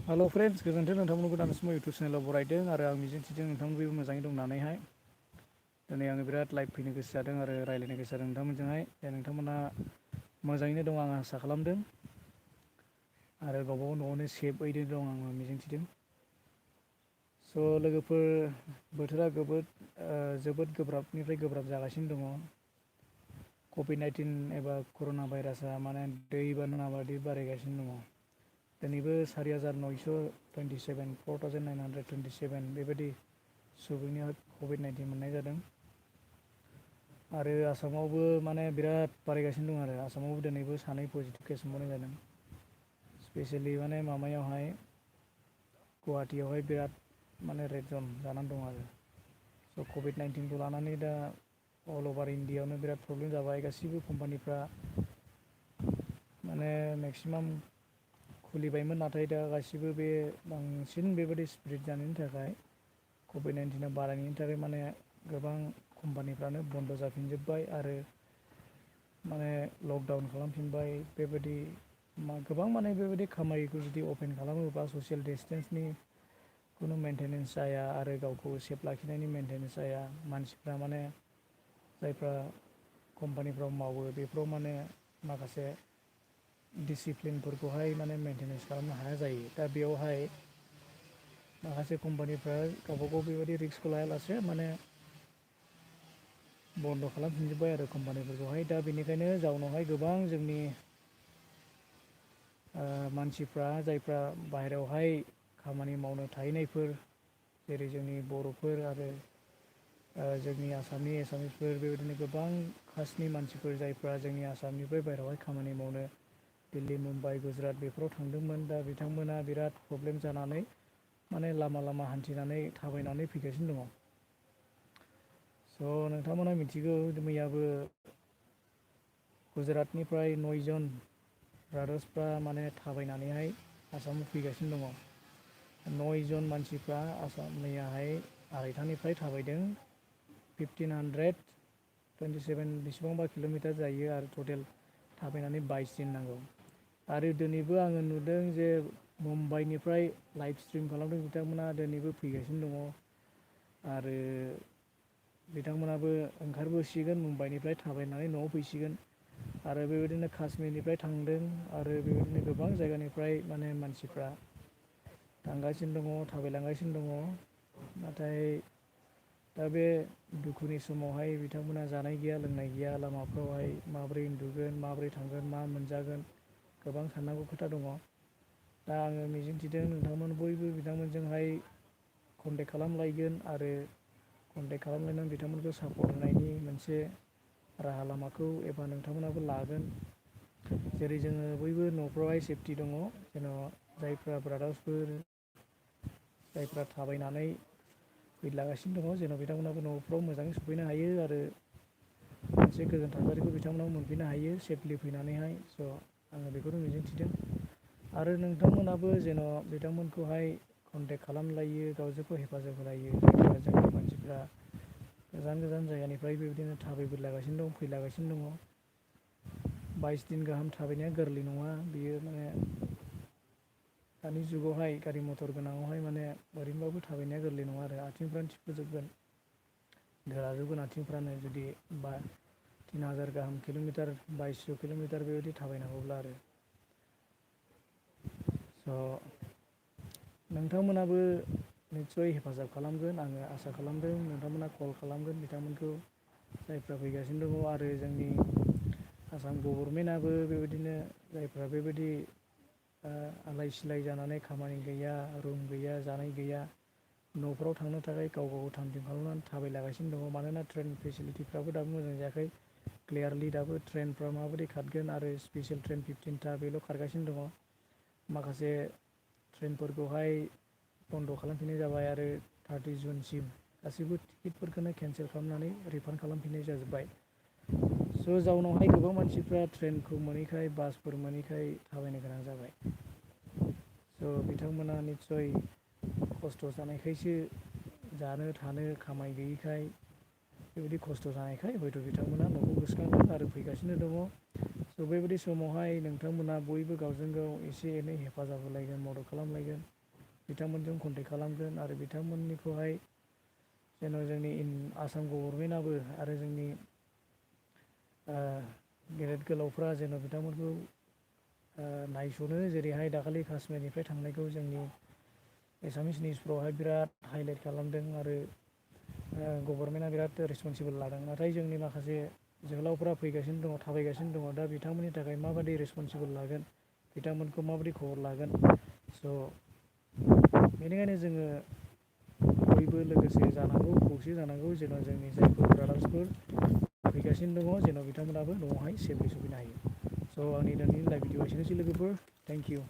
हेल' friends, गोजोन्थों। नोंथांमोनखौ गोदान समाव इउटुब चेनेलाव बरायदों आरो आं मिजिंथिदों नोंथांमोनबो मोजाङै दं होननानैहाय। दिनै आङो बिराद लाइभ फैनो गोसो जादों आरो रायज्लायनो गोसो जादों नोंथांमोनजोंहाय। नोंथांमोना मोजाङैनो दं आं आसा खालामदों आरो गावबागाव न'आवनो सेफैनो दं आङो मिजिंथिदों। स' लोगोफोर, बोथोरा जोबोद गोब्राबनिफ्राय गोब्राब जागासिनो दङ। कभिड-19 एबा कर'ना भाइरासआ माने दैबाना बादि बारायगासिनो दङ। दिनैबो 4,927 बेबायदि सुबुंनियाव कभिड-19 मोननाय जादों। आरो आसामावबो माने बिराद बारायगासिनो दं आरो आसामावबो दिनैबो 2 पजिटिभ केस मोननाय जादों। स्पेसियेलि माने माबायावहाय गुवाहाटियावहाय बिराद माने रेड जन जानानै दं आरो। स' कभिड-19खौ लानानै दा अल अभार इण्डियाआवनो बिराद प्रब्लेम जाबाय। गासिबो कम्पानिफ्रा माने मेक्सिमाम खुलिबायमोन, नाथाय दा गासिबो बे बांसिन बेबायदि स्प्रेड जानायनि थाखाय कभिड-19आ बारायनायनि थाखाय माने गोबां कम्पानिफ्रानो बन्द' जाफिनजोब्बाय आरो माने लकडाउन खालामफिनबाय। बेबायदि गोबां माने बेबायदि खामानिखौ जुदि अपेन खालामोबा ससियेल डिसटेन्सनि खुनु मेनटेनेन्स जाया आरो गावखौ सेफ लाखिनायनि मेनटेनेन्स जाया। मानसिफ्रा माने जायफ्रा कम्पानिफ्राव मावो बेफोराव माने माखासे डिसिप्लिनफोरखौहाय माने मेनटेनेन्स खालामनो हाया जायो। दा बेयावहाय माखासे कम्पानिफ्रा गावबागाव बेबायदि रिस्कखौ लायालासे माने बन्द' खालामफिनजोब्बाय आरो कम्पानिफोरखौहाय। दा बेनिखायनो जाउनावहाय गोबां जोंनि मानसिफ्रा जायफ्रा बाहेरायावहाय खामानि मावनो थाहैनायफोर, जेरै जोंनि बर'फोर आरो जोंनि आसामनि एसामिसफोर, बेबायदिनो गोबां कास्टनि मानसिफोर जायफ्रा जोंनि आसामनिफ्राय बाहेरायावहाय खामानि मावनो दिल्ली, मुम्बाइ, गुजरात बेफोराव थांदोंमोन। दा बिथांमोना बिराद प्रब्लेम जानानै माने लामा लामा हान्थिनानै थाबायनानै फैगासिनो दङ। स' नोंथांमोना मिथिगौ, मैयाबो गुजरातनिफ्राय 9 जन ब्रादार्सफ्रा माने थाबायनानैहाय आसामाव फैगासिनो दङ। 9 जन मानसिफ्रा मैयाहाय 2:30निफ्राय थाबायदों। 1527 बेसेबांबा किल'मिटार जायो आरो टटेल थाबायनानै 22 दिन नांगौ। आरो दिनैबो आङो नुदों जे मुम्बाइनिफ्राय लाइभ स्ट्रिम खालामदों, बिथांमोना दिनैबो फैगासिनो दङ आरो बिथांमोनाबो ओंखारबोसिगोन मुम्बाइनिफ्राय थाबायनानै न'आव फैसिगोन। आरो बेबायदिनो काश्मीरनिफ्राय थांदों आरो बेबायदिनो गोबां जायगानिफ्राय माने मानसिफ्रा थांगासिनो दङ, थाबायलांगासिनो दङ। नाथाय दा बे दुखुनि समावहाय बिथांमोना जानाय गैया, लोंनाय गैया, लामाफ्रावहाय माबोरै उन्दुगोन, माबोरै थांगोन, मा मोनजागोन, गोबां साननांगौ खोथा दङ। दा आङो मिजिंथिदों नोंथांमोन बयबो बिथांमोनजोंहाय कन्टेक्ट खालामलायगोन आरो कन्टेक्ट खालामलायनानै बिथांमोनखौ सापर्ट होनायनि मोनसे राहा लामाखौ एबा नोंथांमोनाबो लागोन। जेरै जोङो बयबो न'फ्रावहाय सेफटि दङ, जेन' जायफ्रा ब्रादार्सफोर जायफ्रा थाबायनानै फैलागासिनो दङ, जेन' बिथांमोनाबो न'फ्राव मोजाङै सफैनो हायो आरो मोनसे गोजोन थासारिखौ बिथांमोनाबो मोनफैनो हायो सेफलि फैनानैहाय। स' आङो बेखौनो मिजिंथिदों आरो नोंथांमोनाबो जेन' बिथांमोनखौहाय कन्टेक्ट खालामलायो, गावजों गाव हेफाजाब होलायो। जायफ्रा जोंनि मानसिफ्रा गोजान गोजान जायगानिफ्राय बेबायदिनो थाबायबोलागासिनो दं, फैलागासिनो दङ। 22 दिन गाहाम थाबायनाया गोरलै नङा। बियो माने दानि जुगावहाय गारि मथर गोनाङावहाय माने ओरैनोबाबो थाबायनाया गोरलै नङा आरो आथिंफ्रानो थिफुजोबगोन, गोराजोबगोन आथिंफ्रानो जुदि 3000 गाहाम किल'मिटार, 2200 किल'मिटार बेबायदि थाबायनांगौब्ला आरो। स' नोंथांमोनाबो निस्सय हेफाजाब खालामगोन आङो आसा खालामदों। नोंथांमोना कल खालामगोन बिथांमोनखौ जायफ्रा फैगासिनो दङ आरो जोंनि आसाम गभर्नमेन्टआबो बेबायदिनो जायफ्रा बेबायदि आलाय सिलाय जानानै खामानि गैया, रुम गैया, जानाय गैया, न'फ्राव थांनो थाखाय गाव गाव थाम थिम खालामनानै थाबायलागासिनो दङ। मानोना ट्रेन फेसिलिटिफ्राबो दाबो मोजां जायाखै। क्लियारलि दाबो ट्रेनफ्रा माबोरै खारगोन आरो स्पेसियेल ट्रेन 15था बेल' खारगासिनो दङ। माखासे ट्रेनफोरखौहाय बन्द' खालामफिननाय जाबाय आरो 30 जुनसिम गासैबो टिकेटफोरखौनो केन्सेल खालामनानै रिफान्ड खालामफिननाय जाजोब्बाय। स' जाउनावहाय गोबां मानसिफ्रा ट्रेनखौ मोनैखाय, बासफोर मोनैखाय थाबायनो गोनां जाबाय। स' बिथांमोना निस्सय खस्थ' जानायखायसो, जानो थानो खामाय गैयिखाय, बेबायदि खस्थ' जानायखाय हयथ' बिथांमोना न'खौ गोसोखांदों आरो फैगासिनो दङ। स' बेबायदि समावहाय नोंथांमोना बयबो गावजों गाव एसे एनै हेफाजाब होलायगोन, मदद खालामलायगोन। बिथांमोनजों कन्टेक्ट खालामगोन आरो बिथांमोननिखौहाय जेन' जोंनि आसाम गभर्नमेन्टआबो आरो जोंनि गेदेर गोलावफ्रा जेन' बिथांमोनखौ नायस'नो। जेरैहाय दाखालि काश्मीरनिफ्राय थांनायखौ जोंनि एसामिस निउसफ्रावहाय बिराद हाइलाइट खालामदों आरो गभर्नमेन्टआ बिराद रेसपन्सिबोल लादों। नाथाय जोंनि माखासे जोहोलावफ्रा फैगासिनो दङ, थाबायगासिनो दङ। दा बिथांमोननि थाखाय माबायदि रेसपन्सिबोल लागोन, बिथांमोनखौ माबायदि खबर लागोन। स' बेनिखायनो जोङो बयबो लोगोसे जानांगौ, खौसे जानांगौ, जेन' जोंनि जायफोर ब्रादार्सफोर फैगासिनो दङ जेन' बिथांमोनाबो न'आवहाय सेफलि सफैनो हायो। स' आंनि दिनैनि लाइभ भिडिअ एसेनोसै लोगोफोर। Thank you.